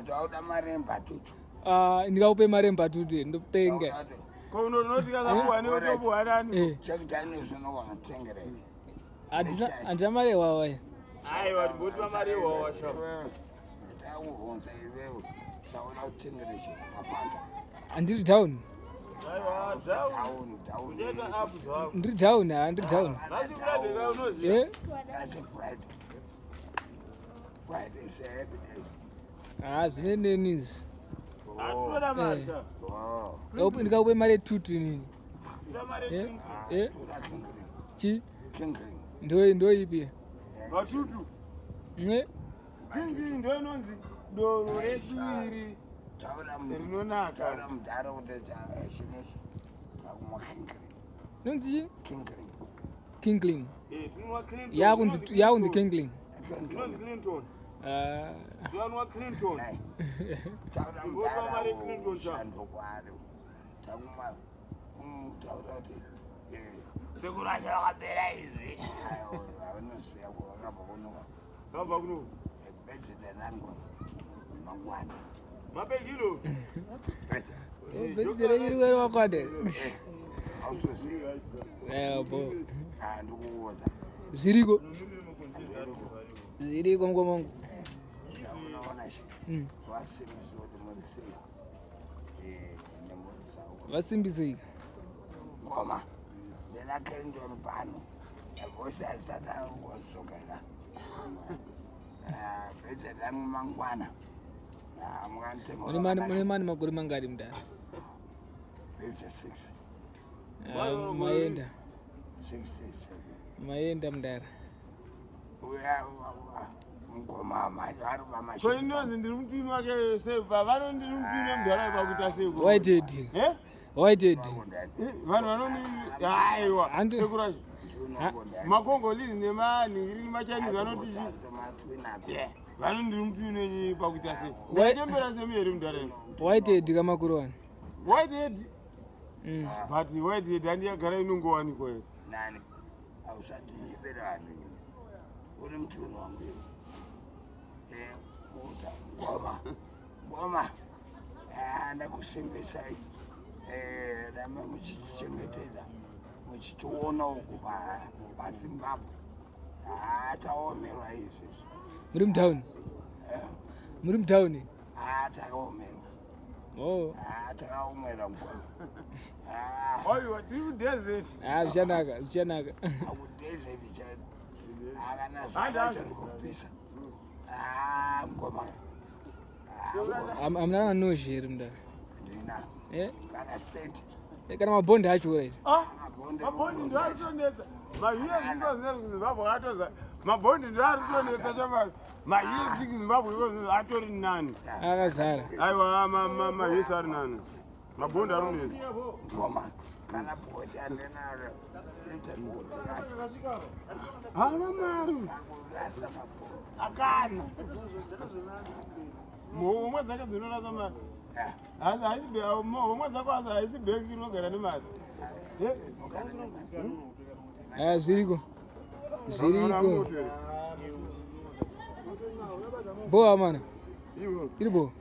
Ndauda mari yembatutu. Ah, ndikakupe mari yembatutu ndopenga. Ko unoti kana kuwa ne utobuwa nani? Eh. Check Daniels unowana tengere. Handina handina mari yewawa. Aiwa ndimbotipa mari yewawa sha. Ndakuvhunza iwewe. Saona kutengere chi mafanta. Handiri down. Aiwa down. Down down. Ndeta up zvako. Ndiri down, ha ndiri down. Nhasi Friday ka unoziva. Eh? That's Friday. Friday is a happy day. Ah, zvine neni izvi. Hatinoda mari sha. Oh. Ndikakupe mari yetutu inini. Toda mari Eh? yetutu. Eh? Toda kingring. Chi? Kingring. Ndo ndoipi? Matutu. Eh? Kingi ndo inonzi doro redu iri Taura rinonaka. Taura mudhara kuti chinechi. Takumwa kingring. Nonzi chi? Kingring. Kingling. Eh, tinonwa Clinton. Yakunzi yakunzi Kingling. Inonzi Clinton. Ah. Tinonwa Clinton. Taura Ndingopa mari Clinton sha. mudhara ndokwari. Takumwa. Taura kuti Sekuru acho vakapera izvi. vanoziva vakabva kuno Vabva kuno. bhedhedhe rangu mangwana. Mapejilo. Bhedhedhe renyu riri wakwade. Hauzozivi. Eh, bo. Ndikuudza. Zviriko. Zviriko mukoma wangu. Unoona shi. Vasimbise kuti muri sei. Nemhuri dzavo. Vasimbisei. Ngoma. Ndina Clinton pano. Voice haisati akudzokera. Bhedhe rangu mangwana. Mukanitenga. Mune mani makore mangari mudhara? 56. Ah, maenda. 67. Maenda mudhara. Uya mukoma macho ari pamashi. So inonzi ndiri mutwini wake sei pavano ndiri mutwini wemudhara pakuita sei ko? Whitehead. Eh? Whitehead. Vanhu vanoni aiwa Handi- sekuru acho. Makongolese nemanhingiri nemaChinese vanoti chi- vano ndiri mutwini wenyu pakuita sei. Ndakachembera semi here mudhara ino? Whitehead kamakuru wani. Whitehead. But whitehead handi yagara inongowanikwa here. Nani? Ausatinyepera vanhu iwe. Uri mutwini wangu iwe. Uta ngoma. Ngoma. Ndakusimbisai. Ramba muchitichengetedza. Muchitiona uku paZimbabwe. Taomerwa izvizvi. Muri mutown. Muri mutown. Takaomerwa. Oh. Takaomerwa ngoma. Aiwa tiri kudesert. Ah, zvichanaka, zvichanaka. Kudesert chaiko. Akana zuva chiri kupisa. Ngoma. Hamuna kana nozhe here mudhara? Ndina. Eh? Kana senti. Eh, kana mabhondi acho right. Ah, mabhondi ndo ari kutonetsa. MaUS ndo Zimbabwe atoza. Mabhondi ndo ari kutonetsa chamari. MaUS Zimbabwe iko atori nani. Akazara. Aiwa maUS ari nani. Mabhondi ari kunetsa. Ngoma. Kana bhoti andinaro. Ite bhoti yacho. Haana mari. Kurasa mabhoti. Akana. Homwe dzake dzinorasa mari. Haisi homwe dzako asi haisi bhengi rinogara nemari. Ah, zviriko. Zviriko. Bo amana. Iwo. Iri bo.